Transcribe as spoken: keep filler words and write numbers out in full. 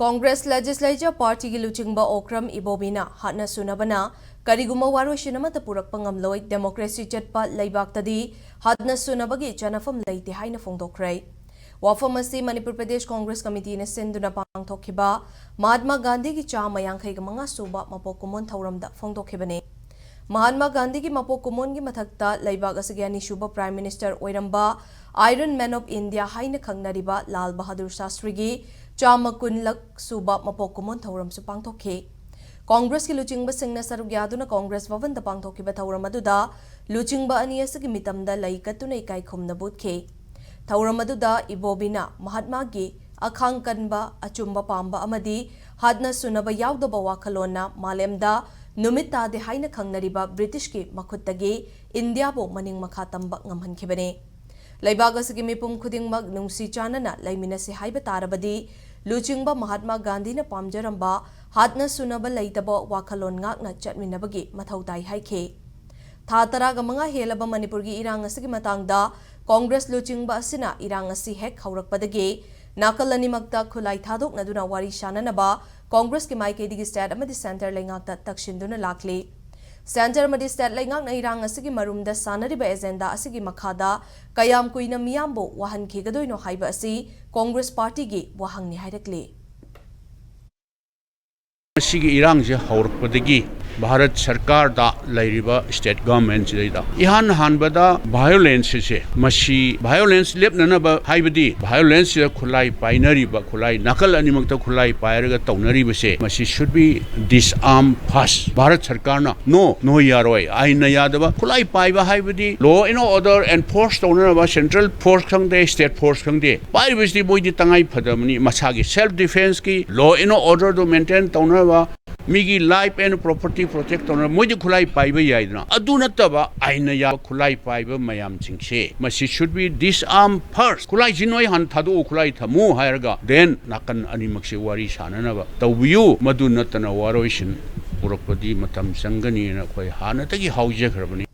Congress Legislature Partyꯒꯤ ꯂꯨꯆꯤꯡꯕ ꯑꯣꯀ꯭ꯔꯝ ꯏꯕꯣꯕꯤꯅ ꯍꯥꯠꯅ ꯁꯨꯅꯕꯅ ꯀꯔꯤꯒꯨꯝꯕ ꯋꯥꯔꯣꯏꯁꯤꯟ ꯑꯃꯠꯇ ꯄꯨꯔꯛꯄ ꯉꯝꯂꯣꯏ, democracy ꯆꯠꯄ ꯂꯩꯕꯥꯛꯇꯗꯤ ꯍꯥꯠꯅ ꯁꯨꯅꯕꯒꯤ ꯆꯠꯅꯐꯝ ꯂꯩꯇꯦ ꯍꯥꯏꯅ ꯐꯣꯡꯗꯣꯛꯈ꯭ꯔꯦ꯫ ꯋꯥꯐꯝ ꯑꯁꯤ ꯃꯅꯤꯄꯨꯔ ꯄ꯭ꯔꯗꯦꯁ ꯀꯣꯡꯒ꯭ꯔꯦꯁ ꯀꯃꯤꯇꯤꯅ ꯁꯤꯟꯗꯨꯅ ꯄꯥꯡꯊꯣꯛꯈꯤꯕ ꯃꯍꯥꯠꯃꯥ ꯒꯥꯟꯙꯤꯒꯤ ꯆꯥꯝꯃ ꯌꯥꯡꯈꯩꯒ ꯃꯉꯥ ꯁꯨꯕ ꯃꯄꯣꯛ ꯀꯨꯝꯑꯣꯟ ꯊꯧꯔꯝꯗ ꯐꯣꯡꯗꯣꯛꯈꯤꯕꯅꯤ꯫ ꯃꯍꯥꯠꯃꯥ ꯒꯥꯟꯙꯤꯒꯤ ꯃꯄꯣꯛ ꯀꯨꯝꯑꯣꯟꯒꯤ ꯃꯊꯛꯇ ꯂꯩꯕꯥꯛ ꯑꯁꯤꯒꯤ ꯑꯅꯤꯁꯨꯕ Prime Minister ꯑꯣꯏꯔꯝꯕ Iron Man of India ꯍꯥꯏꯅ ꯈꯪꯅꯔꯤꯕ ꯂꯥꯜ ꯕꯍꯥꯗꯨꯔ ꯁꯥꯁꯇ꯭ꯔꯤꯒꯤ ꯆꯥꯝꯃ ꯀꯨꯟꯂꯛ ꯁꯨꯕ ꯃꯄꯣꯛ ꯀꯨꯝꯑꯣꯟ ꯊꯧꯔꯝꯁꯨ ꯄꯥꯡꯊꯣꯛꯈꯤ꯫ ꯀꯣꯡꯒ꯭ꯔꯦꯁꯀꯤ ꯂꯨꯆꯤꯡꯕꯁꯤꯡꯅ ꯁꯔꯨꯛ ꯌꯥꯗꯨꯅ ꯀꯣꯡꯒ꯭ꯔꯦꯁ ꯚꯕꯟꯗ ꯄꯥꯡꯊꯣꯛꯈꯤꯕ ꯊꯧꯔꯝ ꯑꯗꯨꯗ ꯂꯨꯆꯤꯡꯕ ꯑꯅꯤ ꯑꯁꯤꯒꯤ ꯃꯤꯇꯝꯗ ꯂꯩ ꯀꯠꯇꯨꯅ ꯏꯀꯥꯏ ꯈꯨꯝꯅꯕ ꯎꯠꯈꯤ꯫ ꯊꯧꯔꯝ ꯑꯗꯨꯗ ꯏꯕꯣꯕꯤꯅ ꯃꯍꯥꯠꯃꯥꯒꯤ ꯑꯈꯥꯡ ꯀꯟꯕ, ꯑꯆꯨꯝꯕ ꯄꯥꯝꯕ ꯑꯃꯗꯤ ꯍꯥꯠꯅ ꯁꯨꯅꯕ ꯌꯥꯎꯗꯕ ꯋꯥꯈꯜꯂꯣꯟꯅ ꯃꯥꯂꯦꯝꯗ ꯅꯨꯃꯤꯠ ꯇꯥꯗꯦ ꯍꯥꯏꯅ ꯈꯪꯅꯔꯤꯕ ꯕ꯭ꯔꯤꯇꯤꯁꯀꯤ ꯃꯈꯨꯠꯇꯒꯤ ꯏꯟꯗꯤꯌꯥꯕꯨ ꯃꯅꯤꯡ ꯃꯈꯥ ꯇꯝꯕ ꯉꯝꯍꯟꯈꯤꯕꯅꯤ꯫ ꯂꯩꯕꯥꯛ ꯑꯁꯤꯒꯤ ꯃꯤꯄꯨꯝ ꯈꯨꯗꯤꯡꯃꯛ ꯅꯨꯡꯁꯤ ꯆꯥꯟꯅꯅ ꯂꯩꯃꯤꯟꯅꯁꯤ ꯍꯥꯏꯕ ꯇꯥꯔꯕꯗꯤ, ꯂꯨꯆꯤꯡꯕ ꯃꯍꯥꯠꯃꯥ ꯒꯥꯟꯙꯤꯅ ꯄꯥꯝꯖꯔꯝꯕ ꯍꯥꯠꯅ ꯁꯨꯅꯕ ꯂꯩꯇꯕ ꯋꯥꯈꯜꯂꯣꯟ ꯉꯥꯛꯅ ꯆꯠꯃꯤꯟꯅꯕꯒꯤ ꯃꯊꯧ ꯇꯥꯏ ꯍꯥꯏꯈꯤ꯫ ꯊꯥ ꯇꯔꯥꯒ ꯃꯉꯥ ꯍꯦꯜꯂꯕ ꯃꯅꯤꯄꯨꯔꯒꯤ ꯏꯔꯥꯡ ꯑꯁꯤꯒꯤ ꯃꯇꯥꯡꯗ ꯀꯣꯡꯒ꯭ꯔꯦꯁ ꯂꯨꯆꯤꯡꯕ ꯑꯁꯤꯅ ꯏꯔꯥꯡ ꯑꯁꯤ ꯍꯦꯛ ꯍꯧꯔꯛꯄꯗꯒꯤ ꯅꯥꯀꯜ ꯑꯅꯤꯃꯛꯇ ꯈꯨꯠꯂꯥꯏ ꯊꯥꯗꯣꯛꯅꯗꯨꯅ ꯋꯥꯔꯤ ꯁꯥꯅꯅꯕ ꯀꯣꯡꯒ꯭ꯔꯦꯁꯀꯤ ꯃꯥꯏꯀꯩꯗꯒꯤ state ꯑꯃꯗꯤ centre ꯂꯩꯉꯥꯛꯇ ꯇꯛꯁꯤꯟꯗꯨꯅ ꯂꯥꯛꯂꯤ꯫ Centre ꯑꯃꯗꯤ state ꯂꯩꯉꯥꯛꯅ ꯏꯔꯥꯡ ꯑꯁꯤꯒꯤ ꯃꯔꯨꯝꯗ ꯁꯥꯟꯅꯔꯤꯕ agenda ꯑꯁꯤꯒꯤ ꯃꯈꯥꯗ ꯀꯌꯥꯝ ꯀꯨꯏꯅ ꯃꯤꯌꯥꯝꯕꯨ ꯋꯥꯍꯟꯈꯤꯒꯗꯣꯏꯅꯣ ꯍꯥꯏꯕ ꯑꯁꯤ ꯀꯣꯡꯒ꯭ꯔꯦꯁ ꯄꯥꯔꯇꯤꯒꯤ ꯋꯥꯍꯪꯅꯤ ꯍꯥꯏꯔꯛꯂꯤ꯫ ꯃꯁꯤꯒꯤ ꯏꯔꯥꯡꯁꯦ ꯍꯧꯔꯛꯄꯗꯒꯤ ꯚꯥꯔꯠ ꯁꯔꯀꯥꯔꯗ ꯂꯩꯔꯤꯕ state government ꯁꯤꯗꯩꯗ ꯏꯍꯥꯟ ꯍꯥꯟꯕꯗ violence ꯁꯦ, ꯃꯁꯤ violence ꯂꯦꯞꯅꯅꯕ, ꯍꯥꯏꯕꯗꯤ violence ꯁꯤꯗ ꯈꯨꯠꯂꯥꯏ ꯄꯥꯏꯅꯔꯤꯕ, ꯈꯨꯠꯂꯥꯏ ꯅꯥꯀꯜ ꯑꯅꯤꯃꯛꯇ ꯈꯨꯠꯂꯥꯏ ꯄꯥꯏꯔꯒ ꯇꯧꯅꯔꯤꯕꯁꯦ, ꯃꯁꯤ should be disarm first꯫ Bharat ꯁꯔꯀꯥꯔꯅ "No, ꯅꯣꯏ ꯌꯥꯔꯣꯏ, ꯑꯥꯏꯟꯅ ꯌꯥꯗꯕ ꯈꯨꯠꯂꯥꯏ ꯄꯥꯏꯕ ꯍꯥꯏꯕꯗꯤ law and order enforce ꯇꯧꯅꯅꯕ central force ꯈꯪꯗꯦ, state force ꯈꯪꯗꯦ, ꯄꯥꯏꯔꯤꯕꯁꯤꯗꯤ ꯃꯣꯏꯗꯤ ꯇꯉꯥꯏ ꯐꯗꯕꯅꯤ, ꯃꯁꯥꯒꯤ self defence ꯀꯤ law and order do maintain ꯇꯧꯅꯕ, ꯃꯤꯒꯤ life and property protect ꯇꯧꯅꯕ ꯃꯣꯏꯗꯤ ꯈꯨꯠꯂꯥꯏ ꯄꯥꯏꯕ ꯌꯥꯏꯗꯅ, ꯑꯗꯨ ꯅꯠꯇꯕ ꯑꯥꯏꯟꯅ ꯌꯥꯕ ꯈꯨꯠꯂꯥꯏ ꯄꯥꯏꯕ ꯃꯌꯥꯝꯁꯤꯡꯁꯦ, ꯃꯁꯤ should be disarm first꯫ ꯈꯨꯠꯂꯥꯏꯁꯤ ꯅꯣꯏ ꯍꯥꯟꯅ ꯊꯥꯗꯣꯛꯎ, ꯈꯨꯠꯂꯥꯏ ꯊꯝꯃꯨ ꯍꯥꯏꯔꯒ then ꯅꯥꯀꯟ ꯑꯅꯤꯃꯛꯁꯦ ꯋꯥꯔꯤ ꯁꯥꯅꯅꯕ ꯇꯧꯕꯤꯌꯨ꯫ ꯃꯗꯨ ꯅꯠꯇꯅ ꯋꯥꯔꯣꯏꯁꯤꯟ ꯄꯨꯔꯛꯄꯗꯤ ꯃꯇꯝ ꯆꯪꯒꯅꯤꯅ ꯑꯩꯈꯣꯏ ꯍꯥꯟꯅꯗꯒꯤ ꯍꯧꯖꯈ꯭ꯔꯕꯅꯤ"꯫